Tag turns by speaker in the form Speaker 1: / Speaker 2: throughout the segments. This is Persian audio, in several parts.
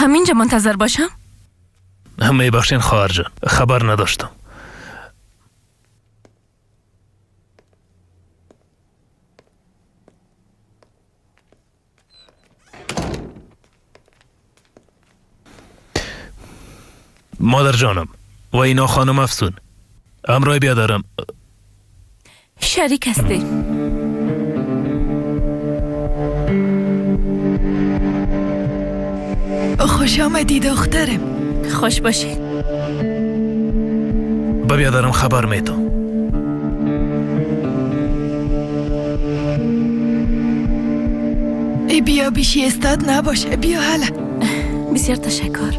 Speaker 1: همینجا منتظر باشم؟
Speaker 2: میبخشین خواهر جان، خبر نداشتم. مادر جانم و اینا خانم افسون امرای بیادرم
Speaker 1: شریک هستی.
Speaker 3: خوش آمدی دخترم.
Speaker 1: خوش باشی.
Speaker 2: به بیادرم خبر میدم.
Speaker 3: بیا بیشی استاد نباشه، بیا حالا.
Speaker 1: بسیار تشکر.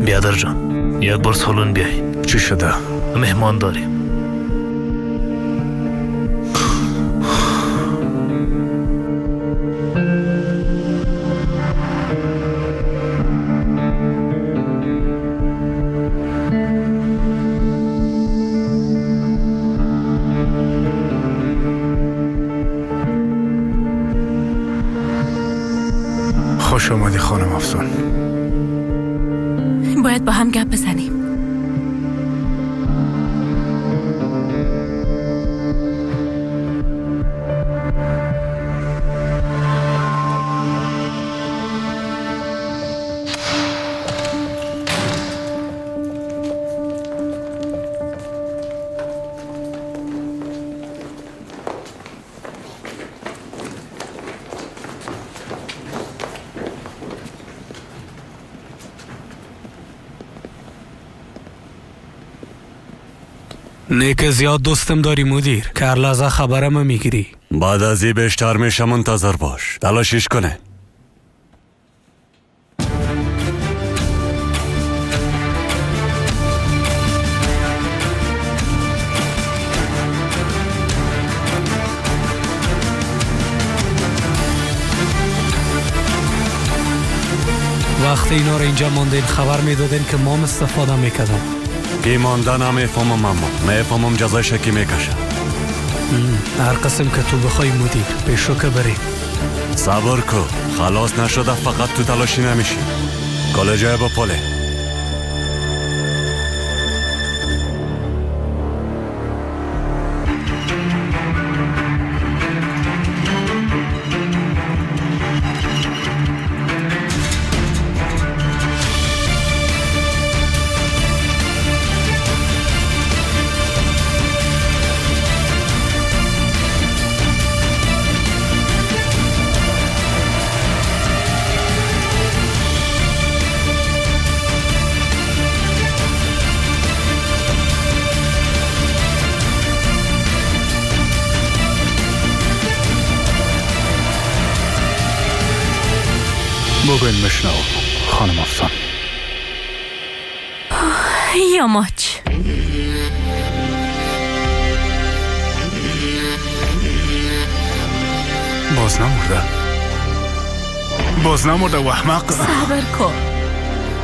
Speaker 2: بیادر جان، یک بار سالن بیای.
Speaker 4: چی شده؟
Speaker 2: مهمان داریم.
Speaker 4: خوش آمدی خانم افسون.
Speaker 1: باید با هم گپ بزنیم.
Speaker 5: نیک زیاد دوستم داری مدیر که هر لحظه خبرم میگیری.
Speaker 6: بعد از این بیشتر میشه، منتظر باش. تلاشش کنه.
Speaker 5: وقتی اینا رو اینجا ماندین خبر میدادین که مام استفاده میکردم.
Speaker 6: کی مانده نمیفهمم، اما میفهمم جزایش کی میکشه.
Speaker 5: هر قسم که تو بخوای مدیر، پیشو که بریم.
Speaker 6: صبر کو، خلاص نشده فقط تو تلاشی نمیشی. کالجای با پله.
Speaker 4: بگوین بشنو خانم افسان.
Speaker 1: یاماچ
Speaker 4: باز نمورده، باز نمورده و احمق.
Speaker 1: صبر کن،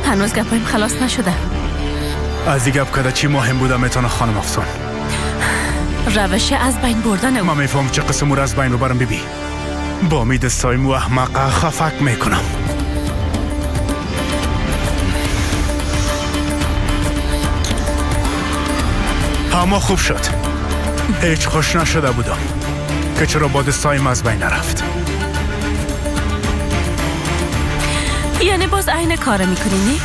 Speaker 1: هنوز گپایم خلاص نشده.
Speaker 4: از این گپ کده چی مهم بوده میتونه خانم افسان؟
Speaker 1: روش از بین بردن او.
Speaker 4: من میفهم چه قسم او را از بین ببرم. بیبی با می دستایم و احمقه خفک میکنم. اما خوب شد، هیچ خوش نشده بودم که چرا با دستایم از بین نرفت.
Speaker 1: یعنی باز عین کار میکنی نی؟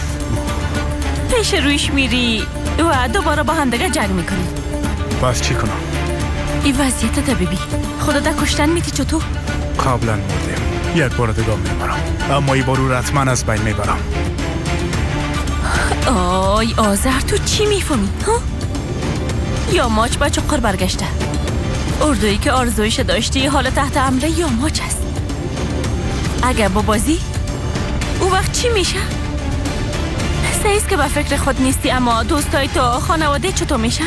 Speaker 1: پیش رویش میری و دوباره با هم دیگه جنگ میکنی.
Speaker 4: پس چی کنم؟
Speaker 1: این وضعیت ده ببین، خدا ده کشتن میتی چطور؟
Speaker 4: قبلا مردیم، یک بار دیگه میمرم، اما این بار او را حتما از بین میبرم.
Speaker 1: آی آذر، تو چی میفهمی؟ ها؟ یاماچ به چقر برگشته. اردویی که آرزویش داشتی حالا تحت امر یاماچ است. اگر با بازی او وقت چی میشه؟ صحیح است که به فکر خود نیستی، اما دوستای تو، خانواده چطور میشن؟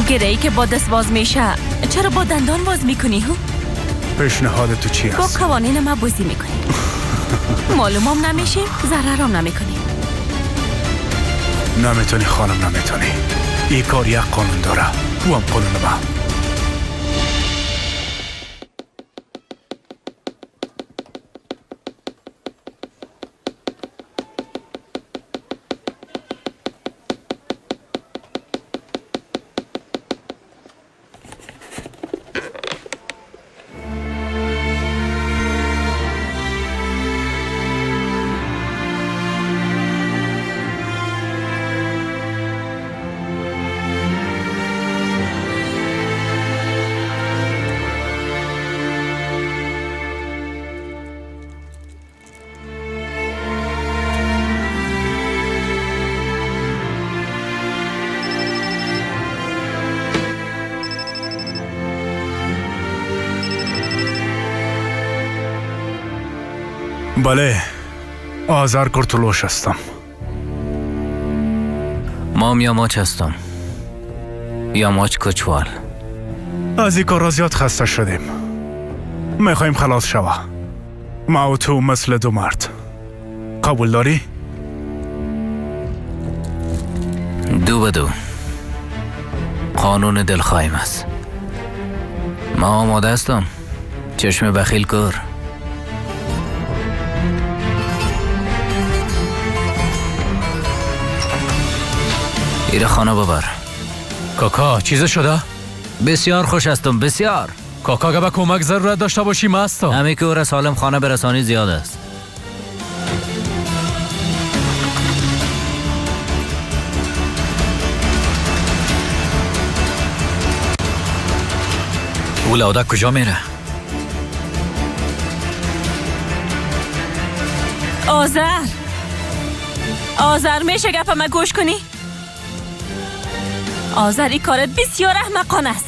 Speaker 1: گره‌ای که با دست باز میشه چرا با دندان باز میکنی؟ ها؟
Speaker 4: پیشنهاد تو چی است؟
Speaker 1: با قوانین ما بازی میکنی. معلومم نمیشیم، ضررم نمیکنیم.
Speaker 4: نمیتونی خانم، نمیتونی. این کار یک قانون داره، او هم قانون ما. بله، آذر کرتولوش هستم.
Speaker 7: مام یاماچ هستم، یاماچ کچوال.
Speaker 4: از این کار زیاد خسته شدیم، میخواییم خلاص شوه. ما و تو مثل دو مرد. قبول داری؟
Speaker 7: دو به دو قانون دلخواهیم است. ما آماده هستم. چشم بخیل کور. ایره خانه ببر.
Speaker 2: کاکا چیزه شده؟
Speaker 7: بسیار خوش هستم، بسیار.
Speaker 2: کاکا اگه به کمک ضرورت داشته باشی ما هستم.
Speaker 7: همین که او را سالم خانه برسانی زیاد است.
Speaker 8: او لاوده کجا میره؟
Speaker 1: آذر، آذر میشه گپ ما گوش کنی؟ آذر این کارت بسیار احمقانه است.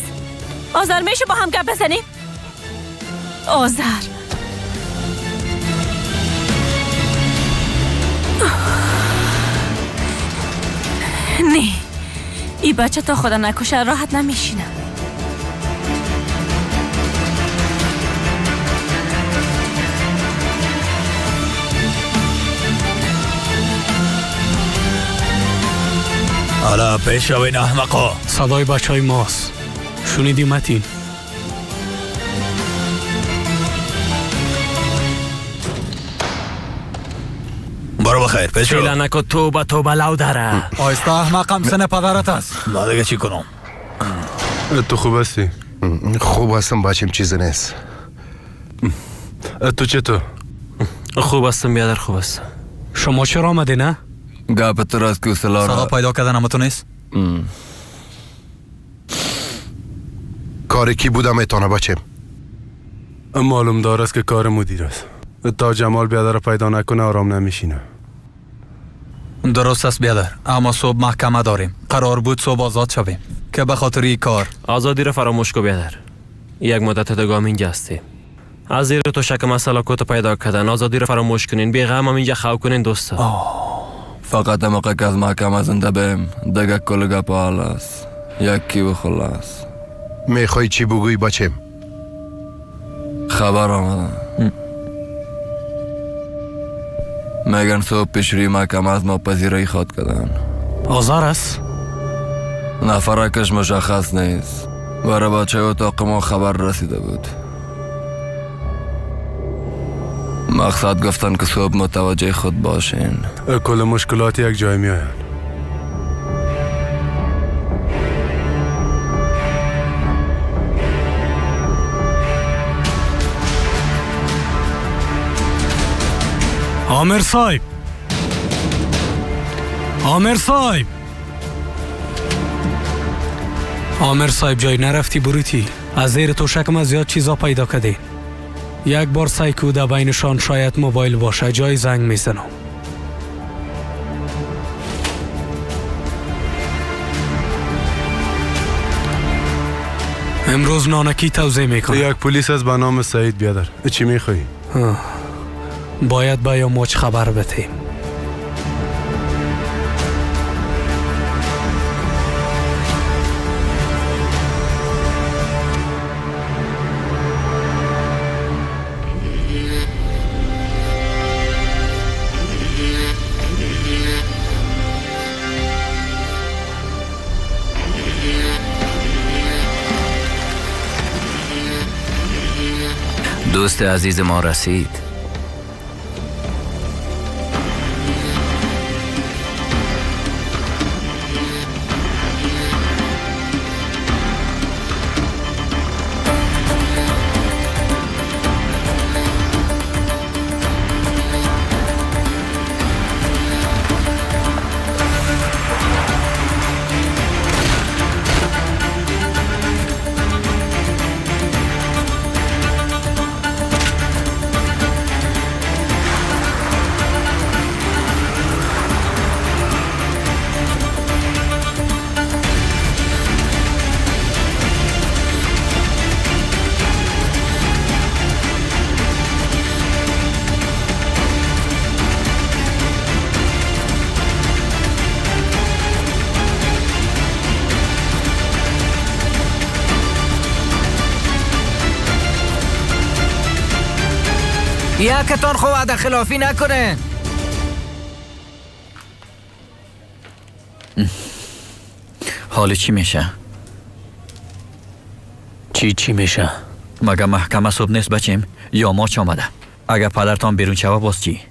Speaker 1: آذر میشه با هم گپ بزنیم؟ آذر نه، این بچه تا خدا نکشه راحت نمیشینه.
Speaker 8: حالا پیش روین احمقا.
Speaker 5: صدای بچه های ماست. شنیدی متین؟
Speaker 8: برو بخیر پیش رو.
Speaker 2: فعلا نکو توبه توبه لو داره.
Speaker 9: آیستا احمقم، سن پدرت است.
Speaker 8: ما دیگه چی کنم؟
Speaker 10: تو خوب هستی؟
Speaker 11: خوب هستم بچیم، چیزی نیست.
Speaker 10: تو چطور؟
Speaker 2: خوب هستم بیادر، خوب هستم.
Speaker 5: شما چرا آمده نه؟
Speaker 8: گپ تو راست که
Speaker 9: صدا پیدا کردن اما تو نیست؟
Speaker 11: کار کی بودم ایتانه بچیم؟
Speaker 10: معلوم دار است که کار مدیر است. تا جمال بیادر پیدا نکنه آرام نمیشینه.
Speaker 9: درست است بیادر، اما صبح محکمه داریم. قرار بود صبح آزاد شویم که به خاطر این کار.
Speaker 2: آزادی را فراموش کو بیادر. یک مدت دیگه اینجا هستیم. از زیر تو شک مسئله کوت پیدا کردن. آزادی را فراموش کنین، بی غم هم اینجا خو کنین دوستا.
Speaker 8: فقط موقع که از محکمه زنده بیم دیگه کل گپ حال است. یکی و خلاص.
Speaker 11: میخوای چی بگویی بچیم؟
Speaker 8: خبر آمده میگن صبح پیشروی محکمه از ما پذیرایی خواد کردن.
Speaker 5: آزار است؟
Speaker 8: نفرکش مشخص نیست. برای بچه اتاق ما خبر رسیده بود. مقصد گفتن که صبح متوجه خود باشین.
Speaker 10: کل مشکلات یک جای می آیند.
Speaker 5: آمر صاحب، آمر صاحب، آمر صاحب جای نرفتی بروتی. از زیر توشک ما زیاد چیزا پیدا کردی. یک بار سایکو در بینشان شاید موبایل باشه، جای زنگ میزنم. امروز نانکی توزیع میکنه.
Speaker 10: یک پلیس از به نام سعید بیادر. چی میخوایی؟
Speaker 5: باید با یاماچ خبر بدیم.
Speaker 7: دوست عزیز ما رسید.
Speaker 12: یکتان خو وعده خلافی نکنه.
Speaker 7: حالا چی میشه؟ چی میشه؟ مگه محکمه صبح نیست بچیم؟ یا ما چه آمده؟ اگه پدرتان بیرون شوه باز چی؟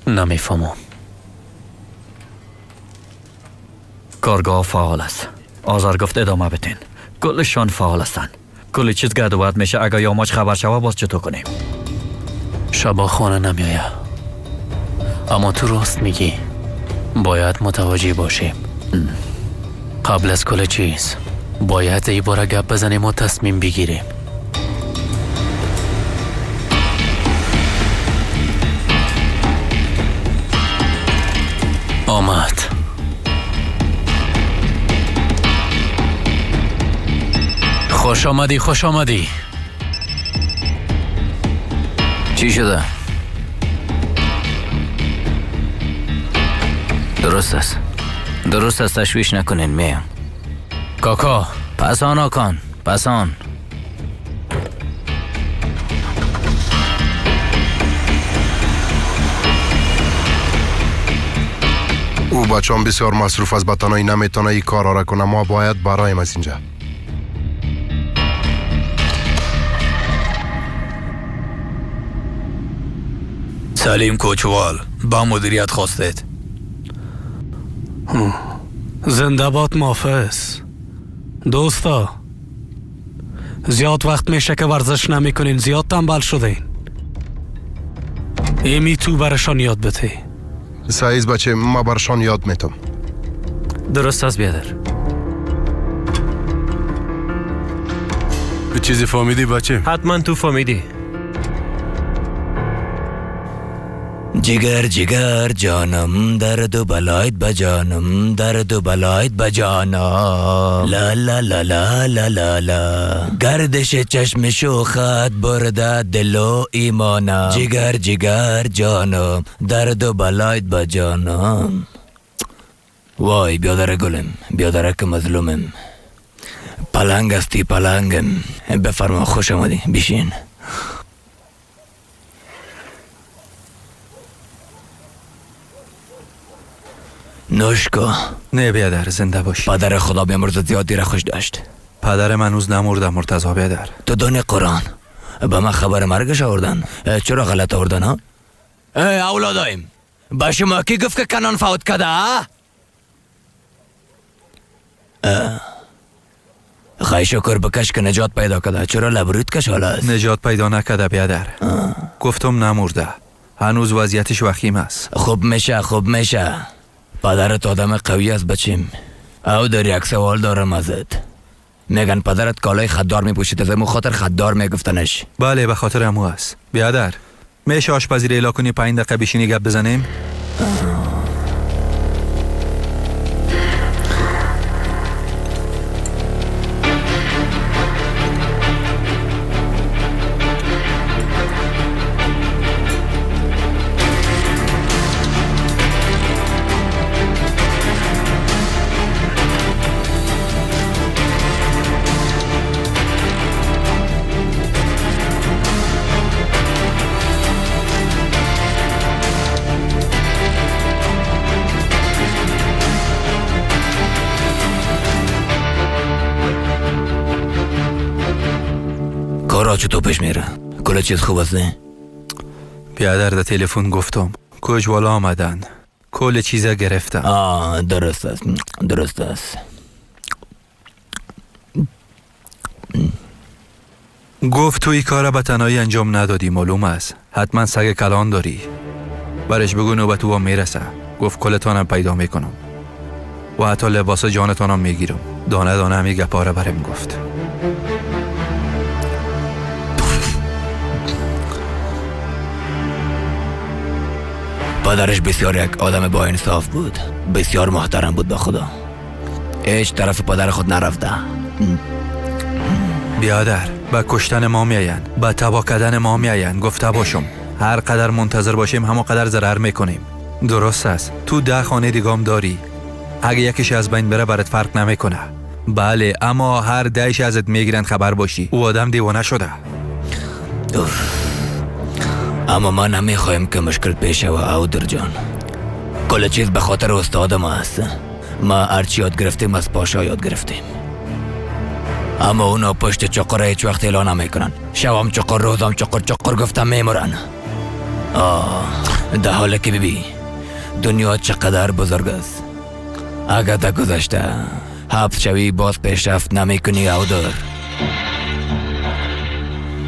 Speaker 7: نمیفهمم. کارگاه فعال است. آذر گفت ادامه بدین. کلشان فعال هستند. کلی چیز گرد و بد میشه. اگه یاماچ خبر شوه باز چطور کنیم؟
Speaker 13: شبا خانه نمیایه. اما تو راست میگی. باید متوجه باشیم. قبل از کل چیز باید ای باره گپ بزنیم و تصمیم بگیریم. آمد. خوش آمدی، خوش آمدی.
Speaker 7: چی شده؟ درست است. درست است، تشویش نکنین، میم.
Speaker 13: کاکا.
Speaker 7: پسان آکان، پسان.
Speaker 11: او بچه‌ام بسیار مصروف است، به تنهایی نمیتونه این کارا را کنه. ما باید برایم از اینجا.
Speaker 9: سلیم کوچوال با مدیریت خواستید.
Speaker 5: زنده باد محافظ. دوستا زیاد وقت میشه که ورزش نمیکنین، زیاد تنبل شدین. ایمی تو برشان یاد بده.
Speaker 11: سعیز بچه ما برشان یاد میتم.
Speaker 2: درست است بیادر.
Speaker 10: چیزی فهمیدی بچه؟
Speaker 2: حتما تو فهمیدی.
Speaker 12: جگر جگر جانم درد و بلایت بجانم درد و بلایت بجانم لا لا لا لا لا لا لا گردش چشم شوخت برده دل و ایمانم جگر جگر جانم درد و بلایت بجانم. وای بیادر گلم، بیادرک مظلومم، پلنگ هستی پلنگم. بفرما، خوش آمدی، بشین. نوش کو.
Speaker 9: نه بیادر، زنده باشی.
Speaker 12: پدر خدا بیامرزد زیادی را خوش داشت.
Speaker 9: پدر من هنوز نمرده مرتضی بیادر.
Speaker 12: تو دونی قرآن به من خبر مرگش آوردن. چرا غلط آوردن ها؟ ای اولادایم، با شما کی گفت که کنان فوت کده؟ خواهی شکر بکش که نجات پیدا کده. چرا لبروت کش است؟
Speaker 9: نجات پیدا نکده بیادر. گفتم نمرده، هنوز وضعیتش وخیم است.
Speaker 12: خوب میشه، خوب میشه. پدرت آدم قوی است بچیم. او در یک سوال دارم ازت. میگن پدرت کالای خدار میپوشید، از امو خاطر خدار میگفتنش.
Speaker 9: بله به خاطر امو است. بیادر میشه آشپزی را کنی 5 دقیقه بشینی گپ بزنیم؟
Speaker 12: چطور پیش میره؟ کل چیز خوب است نه؟
Speaker 9: بیادر در تلفن گفتم کج والا آمدن کل چیزا گرفتم.
Speaker 12: آه درست است درست است.
Speaker 9: گفت تو این کار به تنهایی انجام ندادی، معلوم است حتما سگ کلان داری. برش بگو نوبت او میرسه. گفت کلتانم پیدا میکنم و حتی لباس جانتانم میگیرم. دانه دانه همی گپاره برم گفت.
Speaker 12: پدرش بسیار یک آدم با انصاف بود، بسیار محترم بود به خدا. هیچ طرف پدر خود نرفته.
Speaker 9: بیادر به کشتن ما میاین، به تباه کردن ما میاین. گفته باشم هر قدر منتظر باشیم همون قدر ضرر میکنیم. درست است تو 10 خانه دیگام داری، اگه یکیش از بین بره برات فرق نمیکنه. بله اما هر 10 ازت میگیرن خبر باشی. او آدم دیوانه شده.
Speaker 12: اما ما نمیخوایم که مشکل پیش شوه اودر جان. کل چیز به خاطر استاد ما است. ما هرچی یاد گرفتیم از پاشا یاد گرفتیم. اما اونا پشت چقر هیچ وقت اعلان نمیکنن. شوام چقر روزم چقر چقر گفتم میمرن. آه در حالی که ببی دنیا چقدر بزرگ است. اگر در گذشته حبس شوی باز پیشرفت نمیکنی اودر.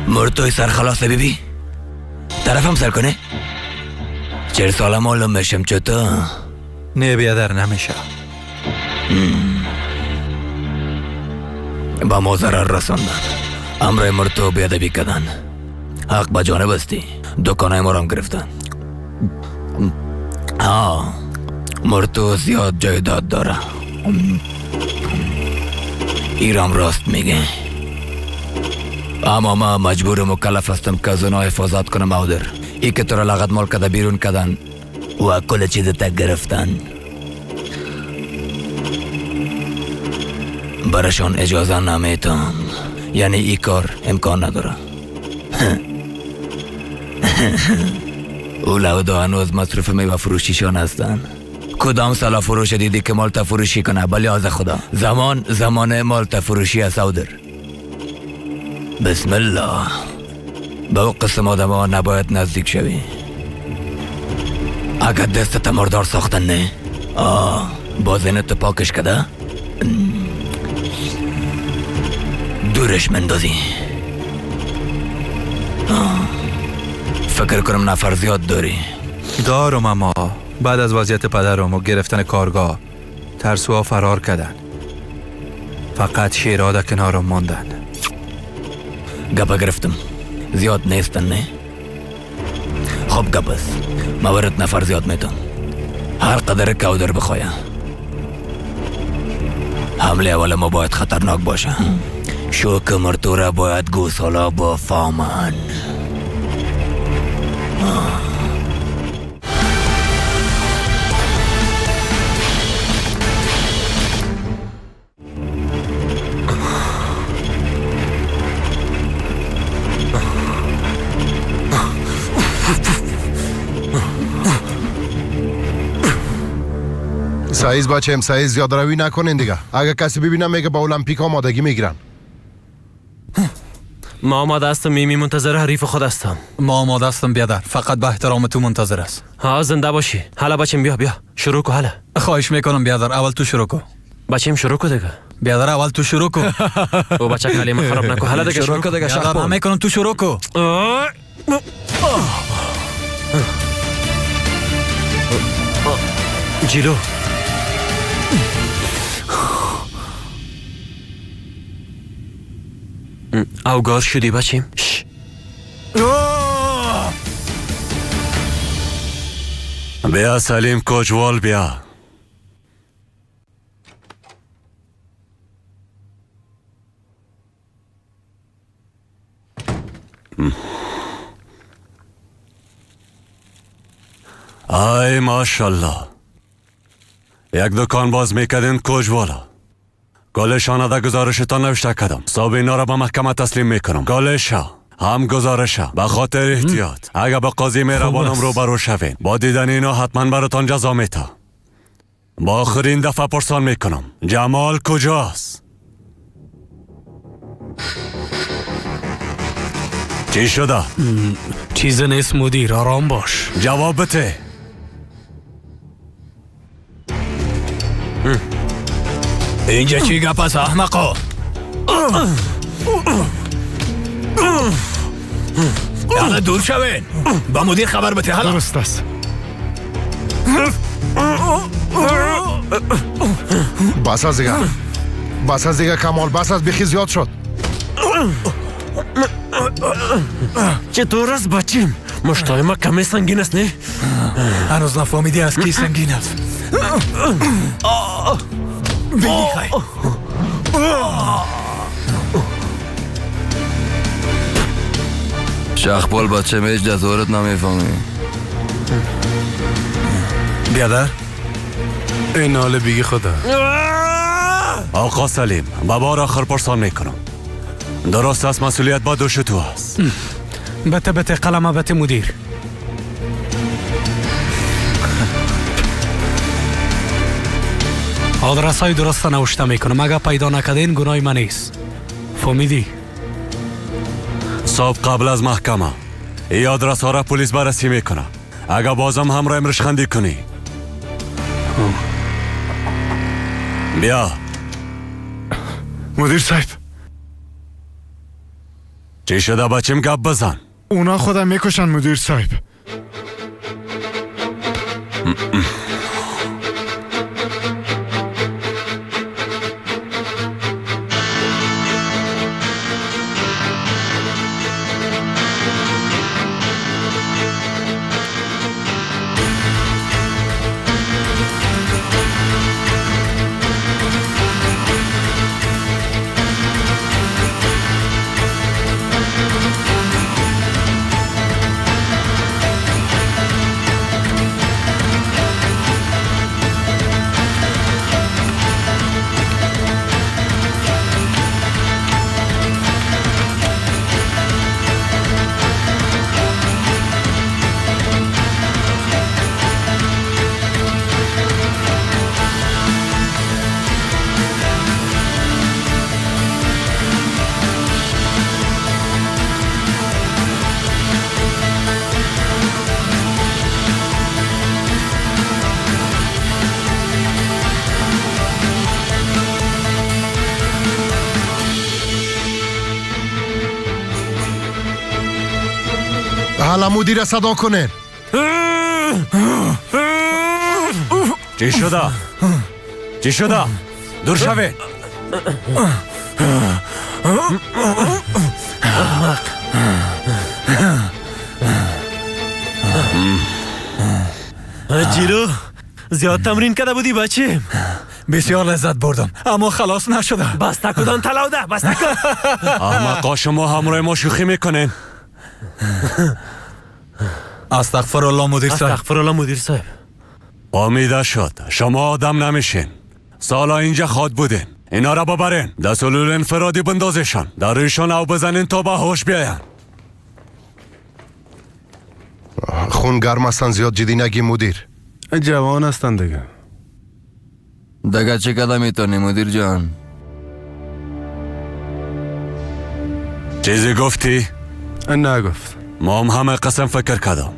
Speaker 12: مرتوی سرخلاصه ببی طرفم سر کنه؟ 40 ساله معلوم میشم چطور؟
Speaker 9: نه بیادر نمیشه.
Speaker 12: با ما ضرر رساندن، امر مرتو بیادبی کردن. حق به جانب استی، دکانای ما رام گرفتن. آه مرتو زیاد جایداد داره. ایرام راست میگه. اما ما مجبور مکلف هستم که از اونا حفاظت کنم اودر. ای که تو را لغت مال کده بیرون کدن و کل چیز تک گرفتن. برشان اجازه نمیتم، یعنی ای کار امکان نداره. او لودا هنوز مصروف میوه فروشیشان هستن. کدام سلا فروش دیدی که مال تفروشی کنه؟ بلی از خدا زمان زمان مال تفروشی است اودر. بسم الله. به او قسم آدم ها نباید نزدیک شوی. اگر دستت مردار ساختن نه؟ آه باز اینت پاکش کده؟ دورش مندازی. فکر کنم نفر زیاد داری.
Speaker 9: دارم اما بعد از وضعیت پدرم و گرفتن کارگاه ترسوها فرار کردن. فقط شیرها در کنارم ماندن.
Speaker 12: گپا گرفتم زیاد نیستن نه؟ خب گپ است مورد نفر زیاد میتم. هر قدر کودر بخوایم. حمله اول ما باید خطرناک باشه. شوک مرتوره باید گوسالا با فامن.
Speaker 11: سایز بچه سایز زیاد روی نکنین دیگه. اگه کسی ببینم میگه با المپیک آمادگی میگیرن.
Speaker 2: ما آماده هستم میمی، منتظر حریف خود هستم.
Speaker 9: ما آماده هستم بیادر، فقط به احترام تو منتظر است.
Speaker 2: ها زنده باشی. حالا بچم بیا بیا شروع کو. حالا
Speaker 9: خواهش میکنم بیادر اول تو شروع کو.
Speaker 2: بچم شروع کو دیگه.
Speaker 9: بیادر اول تو شروع کو.
Speaker 2: او بچه کلمه خراب نکو. حالا دیگه شروع کو
Speaker 9: دیگه. بیادر نمیکنم تو شروع کو.
Speaker 2: جلو. اوگار شدی بچیم.
Speaker 6: بیا سلیم کجوال بیا. ای ماشالله، یک دکان باز میکردین کجوالا. گلشان در گزارشتان نوشته کردم. صاحب اینا را به محکمه تسلیم میکنم. گلشا هم گزارشه به خاطر احتیاط. اگه به قاضی مهربانم روبرو شوین، با دیدن اینا حتما براتان جزا میته. با آخرین دفعه پرسان میکنم، جمال کجاست؟ چی شده؟
Speaker 5: چیز نیست مدیر، آرام باش.
Speaker 6: جواب بده.
Speaker 12: اینجا چی گپ است احمقا؟ حالا دور شوین، با مدیر خبر بده. حالا
Speaker 4: درست است.
Speaker 11: بس از دیگه، بس از دیگه کمال، بس از، بیخی زیاد شد.
Speaker 2: چطور است بچیم؟ مشتای ما کمی سنگین است نه؟
Speaker 9: هنوز نفهمیدی از کی سنگین است.
Speaker 12: بگی
Speaker 8: شخبال بچه میش دستورت نمیفهمی.
Speaker 9: بیادر
Speaker 10: این حال بیگی خدا.
Speaker 6: آقا سلیم، به بار آخر پرسان میکنم، درست است مسئولیت با دوش تو است.
Speaker 5: بته بته قلمه بته مدیر. آدرس های درست نوشته میکنم، اگه پیدا نکردین گناه من نیست. فهمیدی؟
Speaker 6: صبح قبل از محکمه ای آدرس ها را پلیس بررسی میکنه. اگه بازم همراه امرش خندی کنی. بیا
Speaker 4: مدیر صاحب.
Speaker 6: چی شده بچیم؟ گپ بزن.
Speaker 4: اونا خودم میکشن مدیر صاحب. حالا مدیر صدا کنه.
Speaker 6: چی شده؟ چی شده؟ دور شوه.
Speaker 2: جیرو زیاد تمرین کرده بودی بچه.
Speaker 9: بسیار لذت بردم اما خلاص نشده.
Speaker 2: بسته کدان تلاوده، بسته کن.
Speaker 6: احمقا شما همراه ما شوخی میکنین.
Speaker 9: استغفر الله مدیر صاحب.
Speaker 2: استغفر الله مدیر صاحب.
Speaker 6: امیده شد شما آدم نمیشین. سالا اینجا خواد بودین. اینا را ببرین در سلول انفرادی بندازشان، در رویشان او بزنین تا به هوش بیاین.
Speaker 11: خون گرم هستن، زیاد جدی نگی مدیر.
Speaker 10: جوان هستن دیگه.
Speaker 8: دیگه چه کده میتونی مدیر جان؟
Speaker 6: چیزی گفتی؟
Speaker 10: نگفت.
Speaker 6: ما هم همه قسم فکر کردم.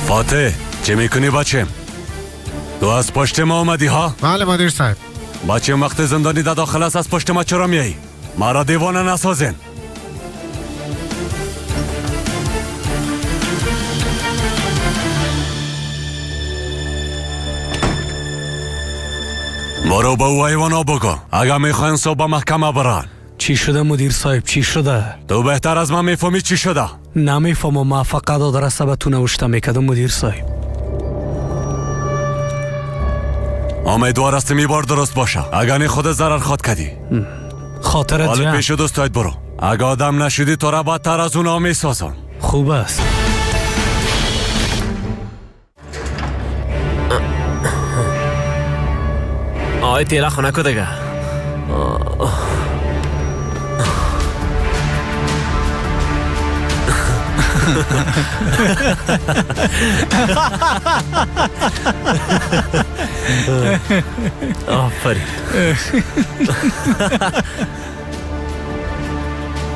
Speaker 6: فاتح، چه میکنی بچم؟ تو از پشت ما آمدی ها؟
Speaker 14: بله مدیر صاحب.
Speaker 6: بچم وقت زندانی در داخل است، از پشت ما چرا میایی؟ ما را دیوانه نسازین. برو به او حیوانا بگو اگر میخواین صبح به محکمه برن.
Speaker 5: چی شده مدیر صاحب؟ چی شده؟
Speaker 6: تو بهتر از من میفهمی چی شده.
Speaker 5: نمیفهمم، من فقط آدرس به تو نوشته میکردم مدیر صاحب.
Speaker 6: امیدوار هستم این بار درست باشه، اگر نه خود ضرر خواد کردی.
Speaker 5: خاطرت
Speaker 6: حالا
Speaker 5: جمع.
Speaker 6: پیش دوستایت برو، اگر آدم نشدی تو را بدتر از اونا میسازم.
Speaker 5: خوب است.
Speaker 2: آی تیلا خونه کو دیگه. آفرین.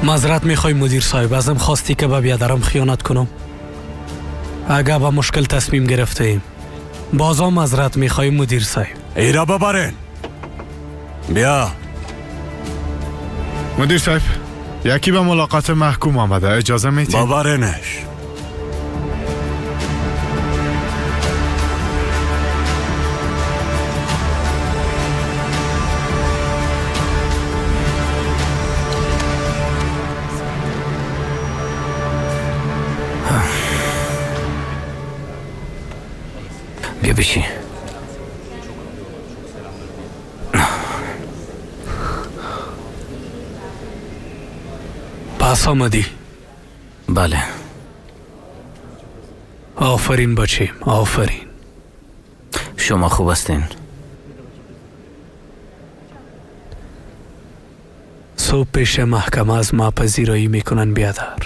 Speaker 5: معذرت میخوای مدیر صاحب، ازم خواستی که به بیادرم خیانت کنم. اگر با مشکل تصمیم گرفته ایم بازم معذرت میخوای مدیر صاحب.
Speaker 6: ایرا ببرین. بیا.
Speaker 4: مدیر صاحب، یکی به ملاقات محکوم آمده، اجازه میتین؟
Speaker 6: ببرینش.
Speaker 12: بیا بشین.
Speaker 5: پس آمدی؟
Speaker 12: بله.
Speaker 5: آفرین بچیم، آفرین.
Speaker 12: شما خوب هستین؟
Speaker 5: صبح پیش محکمه از ما پذیرایی میکنن بیادر.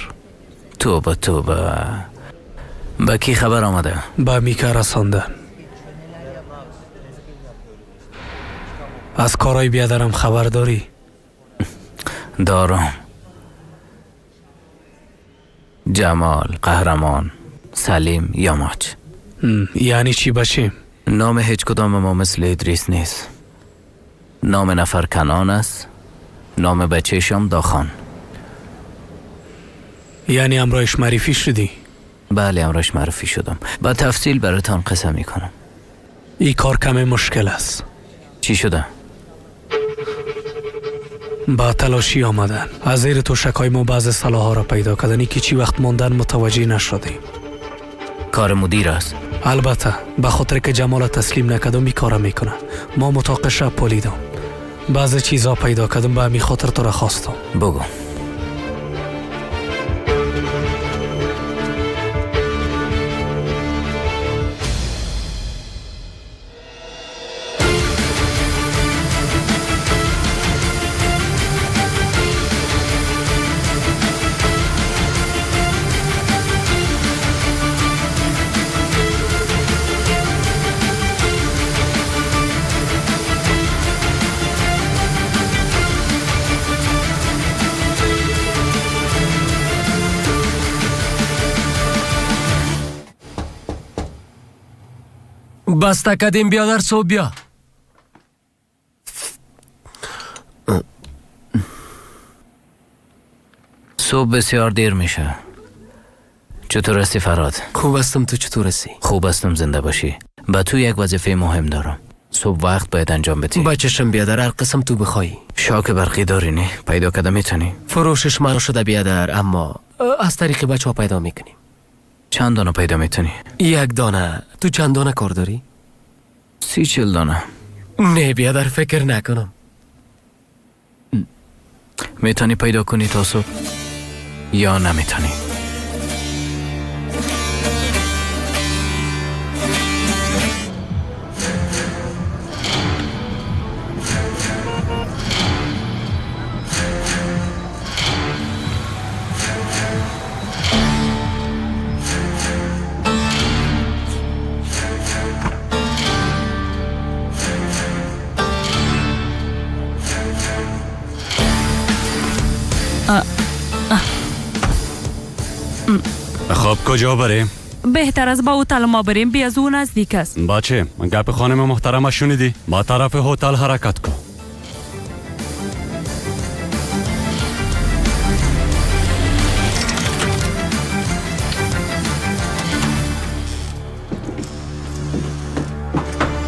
Speaker 12: توبه توبه. به کی خبر آمده؟
Speaker 5: به میکا رساندن. از کارای بیادرم خبر داری؟
Speaker 12: دارم. جمال، قهرمان، سلیم، یاماچ.
Speaker 5: یعنی چی بچیم؟
Speaker 12: نام هیچ کدام ما مثل ادریس نیست. نام نفر کنان است، نام بچه‌شم داخان.
Speaker 5: یعنی امرایش معرفی شدی؟
Speaker 12: بله امرایش معرفی شدم. با تفصیل براتان قصه میکنم.
Speaker 5: این کار کم مشکل است.
Speaker 12: چی شده؟
Speaker 5: با تلاشی آمدن. از زیر توشک‌های ما بعض سلاح‌ها را پیدا کردن که چی وقت ماندن متوجه نشدیم.
Speaker 12: کار مدیر است.
Speaker 5: البته به خاطر که جمال تسلیم نکردم این کار میکنه. ما متاقش را پالیدم. بعض چیزا پیدا کردم، به همین خاطر تو را خواستم.
Speaker 12: بگو.
Speaker 15: بسته کردیم بیادر، صبح بیا.
Speaker 12: صبح بسیار دیر میشه. چطور هستی فراد؟
Speaker 15: خوب هستم، تو چطور هستی؟
Speaker 12: خوب هستم، زنده باشی. با تو یک وظیفه مهم دارم. صبح وقت باید انجام بدی.
Speaker 15: بچشم بیادر، هر قسم تو بخوای.
Speaker 12: شاک برقی داری نه؟ پیدا کرده میتونی؟
Speaker 15: فروشش منع شده بیادر، اما از طریق بچه ها پیدا میکنیم.
Speaker 12: چند دانه پیدا میتونی؟
Speaker 15: یک دانه. تو چند دانه کار داری؟
Speaker 12: 30-40 دانه.
Speaker 15: نه بیادر فکر نکنم.
Speaker 12: میتونی پیدا کنی تا صبح یا نمیتونی؟
Speaker 6: خب کجا بریم؟
Speaker 1: بهتر از با هتل ما بریم، بی از او نزدیک است.
Speaker 6: بچه گپ خانم محترمه شنیدی؟ با طرف هتل حرکت کن.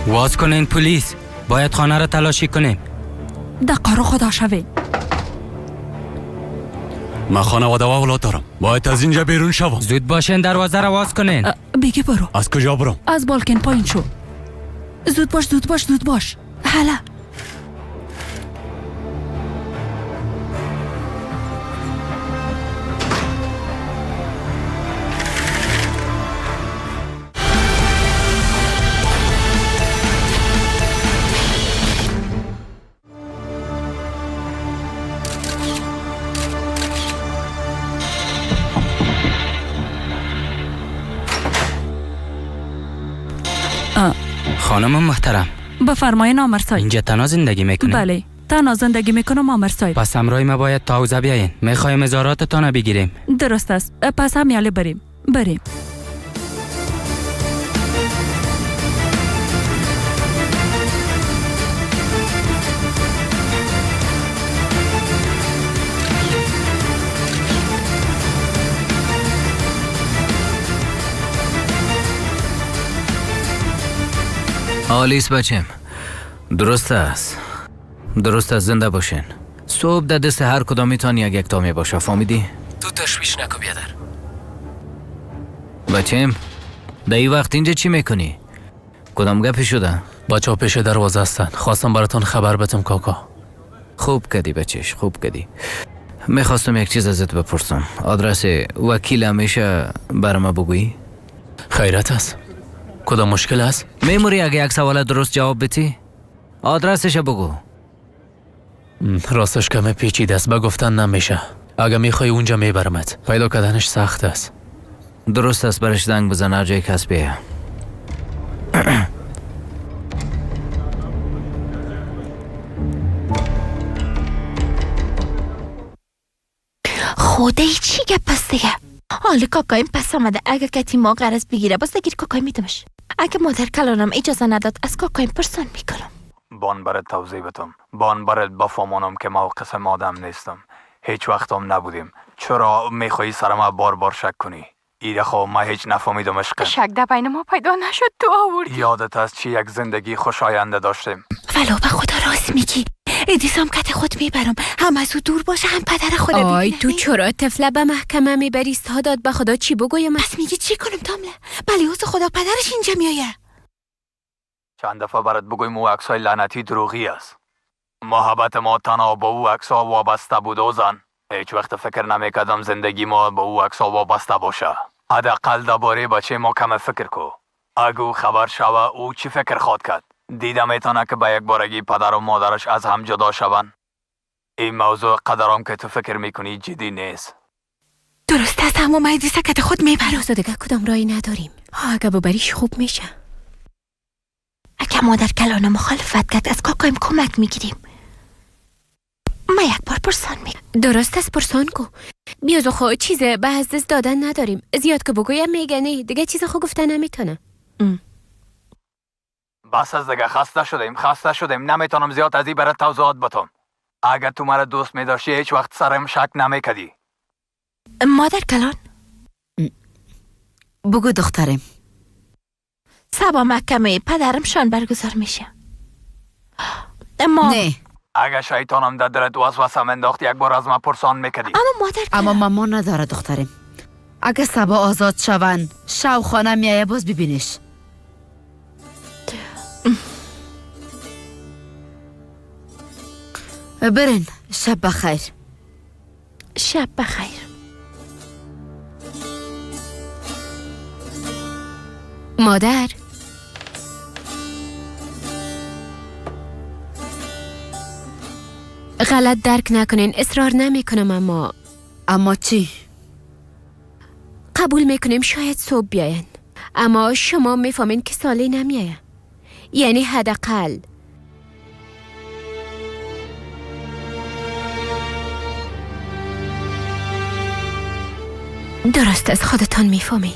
Speaker 14: واز کنین پلیس، باید خانه را تلاشی کنیم.
Speaker 1: دقار خدا شوی.
Speaker 6: من خانواده و اولاد دارم، باید از اینجا بیرون شوم.
Speaker 14: زود باشین دروازه را واز کنین.
Speaker 1: بگی برو.
Speaker 6: از کجا برم؟
Speaker 1: از بالکن پایین شو. زود باش زود باش زود باش. هلا.
Speaker 14: خانم محترم،
Speaker 1: بفرمایین آمر صاحب.
Speaker 14: اینجا تنها زندگی میکنی؟
Speaker 1: بله تنها زندگی میکنم آمر صاحب.
Speaker 14: پس همراه ما باید تا حوزه بیاین، میخوایم اظهاراتتان بگیریم.
Speaker 1: درست است، پس هم یاله بریم. بریم.
Speaker 16: عالیس بچم، درست است، درست است، زنده باشین. صبح در دست هر کدامیتان یک یک تا می باشه، فهمیدی؟
Speaker 13: تو تشویش نکو بیادر.
Speaker 16: بچم در این وقت اینجا چی میکنی؟ کدام گپی شده؟
Speaker 13: بچه پیش دروازه هستن، خواستم براتون خبر بدم کاکا.
Speaker 16: خوب کدی بچش، خوب کدی. میخواستم یک چیز ازت بپرسم. آدرس وکیل همیشه بر ما بگویی؟
Speaker 13: خیرت است؟ کدام مشکل است؟
Speaker 16: میموری اگه یک سوال درست جواب بدی؟ آدرسش بگو.
Speaker 13: راستش کمه پیچیده است، به گفتن نمیشه. اگه میخوای اونجا میبرمت، پیدا کردنش سخت است.
Speaker 16: درست است، برش زنگ بزن هر جای کس بیه.
Speaker 17: خدای چی گپ پس دیگه؟ حالا کاکایم پس آمده، اگه کتی ما قرض بگیره باز دگیر کاکای میدمش. اگه مادر کلانم اجازه نداد از کاکایم پرسان میکنم.
Speaker 18: بان برات توضیح بدم، بان برات بفهمانم که ما قسم آدم نیستم، هیچ وقتم نبودیم. چرا میخوایی سر ما بار بار شک کنی؟ ایره خو ما هیچ نفهمیدم عشق.
Speaker 19: شک در بین ما پیدا نشد تو آوردی.
Speaker 18: یادت از چی یک زندگی خوشاینده داشتیم.
Speaker 17: ولو به خدا راست میگی. ادیسام کت خود میبرم، هم از او دور باشه هم پدر خود.
Speaker 19: آی تو چرا طفله به محکمه میبری؟ سادات به خدا چی بگویم؟
Speaker 17: پس میگی چی کنم تامله؟ بله اوز خدا پدرش اینجا میایه.
Speaker 18: چند دفعه برات بگویم او عکسای لعنتی دروغی است. محبت ما تنها با او عکس‌ها وابسته بود اوزان. هیچ وقت فکر نمیکردم زندگی ما با او عکس‌ها وابسته باشه. حداقل درباره بچه ما کم فکر کو. اگه او خبر شوه او چی فکر خواد کرد؟ دیدم میتونه که به یک بارگی پدر و مادرش از هم جدا شوند. این موضوع قدرام که تو فکر میکنی جدی نیست.
Speaker 17: درست است، اما من سکت خود میبرم.
Speaker 19: راست دیگه کدام راهی نداریم. اگه ببریش خوب میشه.
Speaker 17: اگه مادر کلانه مخالفت کرد از کاکایم کمک میگیریم. ما یک بار پرسان میکنم.
Speaker 19: درست است، پرسان کو. بیازو خو چیز به از دست دادن نداریم. زیاد که بگویم میگه نه دیگه چیز خو گفته نمیتونه.
Speaker 18: بس از دیگه خسته شدیم، خسته شدیم. نمیتونم زیاد از این برات توضیحات بدم. اگه تو مرا دوست میداشتی هیچ وقت سرم شک نمیکردی.
Speaker 17: مادر کلان
Speaker 20: بگو دخترم.
Speaker 17: سبا محکمه پدرم شان برگزار میشه. اما
Speaker 20: نه
Speaker 18: اگه شیطانم در دلت وسوسه انداخت یک بار از ما پرسان میکردی.
Speaker 17: اما مادر کلان
Speaker 20: اما مامان نداره دخترم. اگه سبا آزاد شون شو خانه میایه باز ببینش. برین، شب بخیر.
Speaker 17: شب بخیر.
Speaker 19: مادر غلط درک نکنین، اصرار نمی کنم.
Speaker 20: اما چی؟
Speaker 19: قبول میکنیم شاید صبح بیاین، اما شما میفهمین که سالی نمیایه. یعنی حداقل درست از خودتان میفهمین.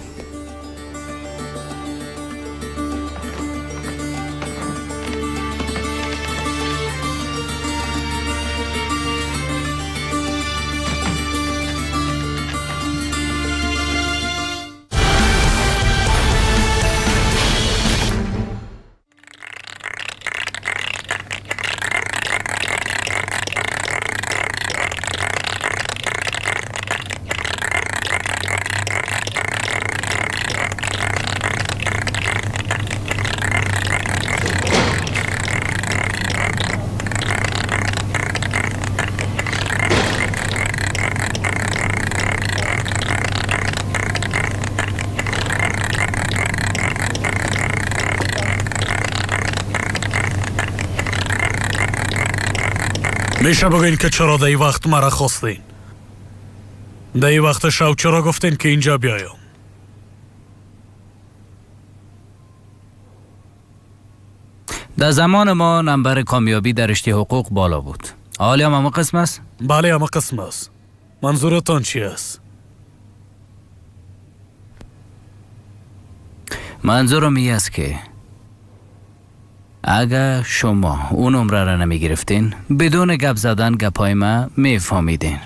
Speaker 5: میشه بگوین که چرا در این وقت مرا خواستین؟ در این وقت شب چرا گفتین که اینجا بیایم؟
Speaker 16: در زمان ما نمبر کامیابی در رشته حقوق بالا بود. حالی هم همه قسم است؟
Speaker 5: بله همه قسم است. منظورتان چی است؟
Speaker 16: منظورم این است که اگر شما اون عمره را نمی گرفتین بدون گپ زدن گپای ما می فهمیدین.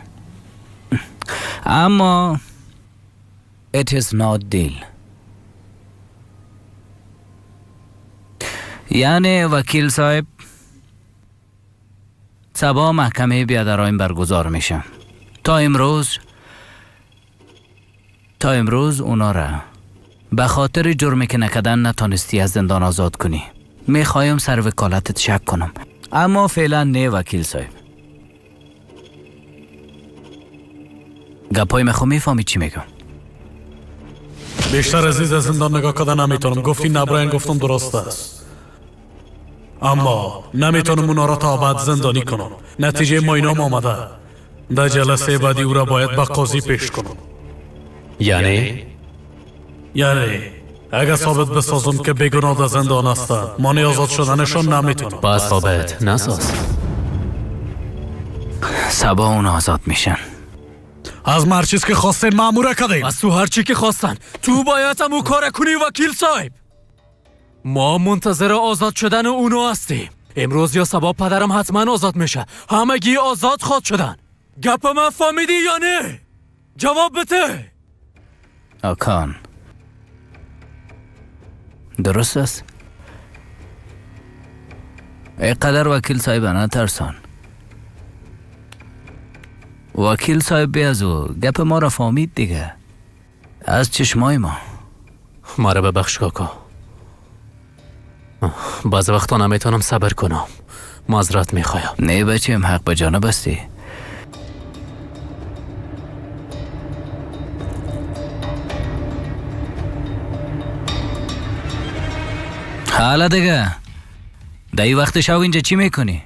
Speaker 16: اما it is not deal. یعنی وکیل صاحب صبا محکمه بیادرایم برگزار میشه. تا امروز اونا را به خاطر جرمی که نکدن نتانستی از زندان آزاد کنی. میخوایم سر وکالتت شک کنم، اما فعلا نه وکیل صاحب. گپای میخوام میفهمی چی میگم.
Speaker 5: بیشتر عزیز از زندان نگاه کردن نمیتونم. گفتی نبراین، گفتم درست است، اما نمیتونم اونا را تا ابد زندانی کنم. نتیجه ماینام آمده. در جلسه بعدی او را باید به قاضی پیش کنم.
Speaker 13: یعنی؟
Speaker 5: یعنی اگر ثابت بسازم که بیگناه در زندان هستند، مانع آزاد شدنشان نمیتونم.
Speaker 13: باز ثابت نساز.
Speaker 16: صبا اون آزاد میشن.
Speaker 5: از هر چیز که خواستین ماموره کردیم.
Speaker 21: از تو هر چی که خواستن تو باید هم او کار کنی وکیل صاحب. ما منتظر آزاد شدن اونو هستیم. امروز یا صبا پدرم حتما آزاد میشه. همگی آزاد خواد شدن. گپ من فهمیدی یا نه؟ جواب بده.
Speaker 16: آکان درست است؟ اینقدر وکیل صاحب نترسان. وکیل صاحب از او گپ ما را فهمید دیگه، از چشمای ما.
Speaker 13: ما را ببخش کاکا، بعض وقتا نمیتونم صبر کنم. معذرت میخوایم.
Speaker 16: نه بچیم، حق به جانب هستی. حالا دیگه در این وقت شو اینجا چی میکنی؟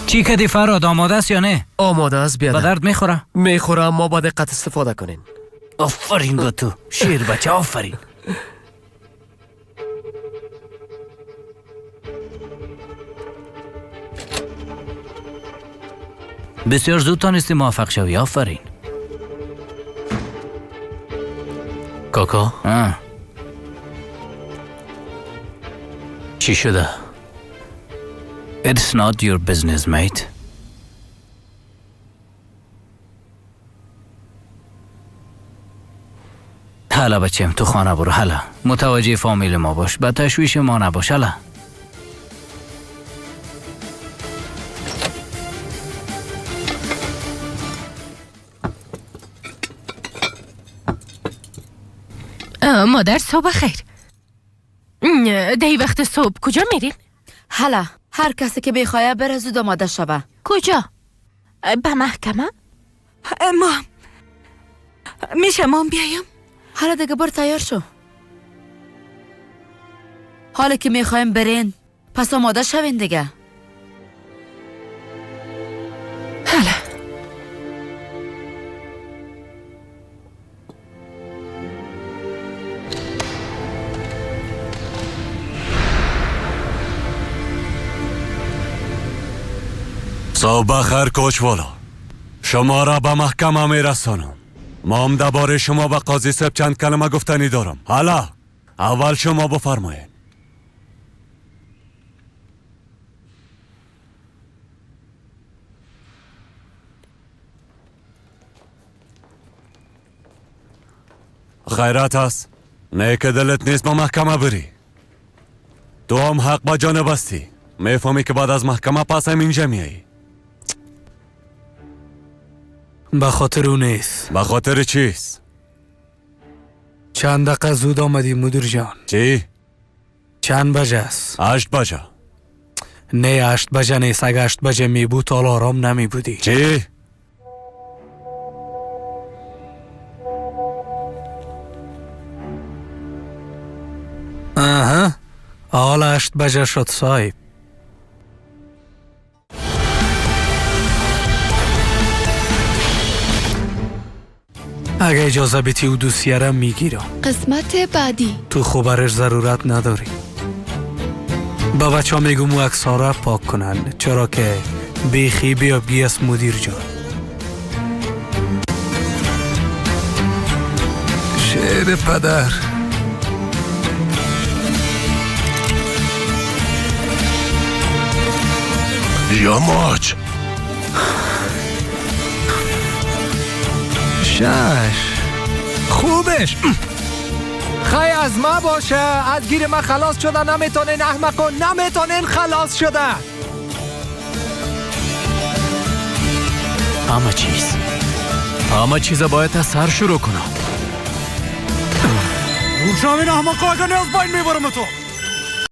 Speaker 16: چی کدی فراد؟ آماده است یا نه؟
Speaker 15: آماده است بیادر.
Speaker 16: به درد میخوره؟
Speaker 15: میخوره، اما با دقت استفاده کنین.
Speaker 16: آفرین با تو شیر بچه، آفرین. بسیار زود تانستی موفق شوی، آفرین.
Speaker 13: کاکا چی شده؟
Speaker 16: It's not your business, mate. حالا بچیم تو خانه برو. حالا متوجه فامیل ما باش، به تشویش ما نباش. حالا
Speaker 19: مادر صبح خیر. دی وقت صبح کجا میریم؟
Speaker 20: حالا هر کسی که بخواه بره زود آماده شوه.
Speaker 17: کجا؟ به محکمه؟
Speaker 3: ما میشه ما بیایم؟
Speaker 20: حالا دیگه بر تیار شو. حالا که میخوایم برین پس آماده شوین دیگه.
Speaker 3: حالا
Speaker 6: صبح بخیر کوچوالا. شما را به محکمه میرسانم. ما هم درباره شما به قاضی صاحب چند کلمه گفتنی دارم. حالا اول شما بفرمایید. خیرات است. نه که دلت نیست به محکمه بری. تو هم حق با جانب هستی. میفهمی که بعد از محکمه پس هم اینجا میایی.
Speaker 5: به خاطر او نیست.
Speaker 6: به خاطر چیست؟
Speaker 5: چند دقیقه زود آمدی مدیر جان.
Speaker 6: چی؟
Speaker 5: چند بجه است؟
Speaker 6: 8 بجه.
Speaker 5: نه 8 بجه نیست. اگه 8 بجه می بود حالا آرام نمی بودی.
Speaker 6: چی؟
Speaker 5: آها، حالا 8 بجه شد صاحب. اگه اجازه بیتی او دوسیه را میگیرم.
Speaker 7: قسمت بعدی.
Speaker 5: تو خبرش ضرورت نداری. با بچه ها میگم او عکس‌ها را پاک کنن، چرا که بیخی بیابگی است مدیر جان.
Speaker 8: شعر پدر.
Speaker 11: یاماچ
Speaker 9: 6 خوبش. خی از ما باشه. از گیر ما خلاص شده نمیتونین احمقو، نمیتونین خلاص شده.
Speaker 21: همه چیز باید از سر شروع کنم.
Speaker 5: روشم این احمقو اگه نیاز باین میبرم تو.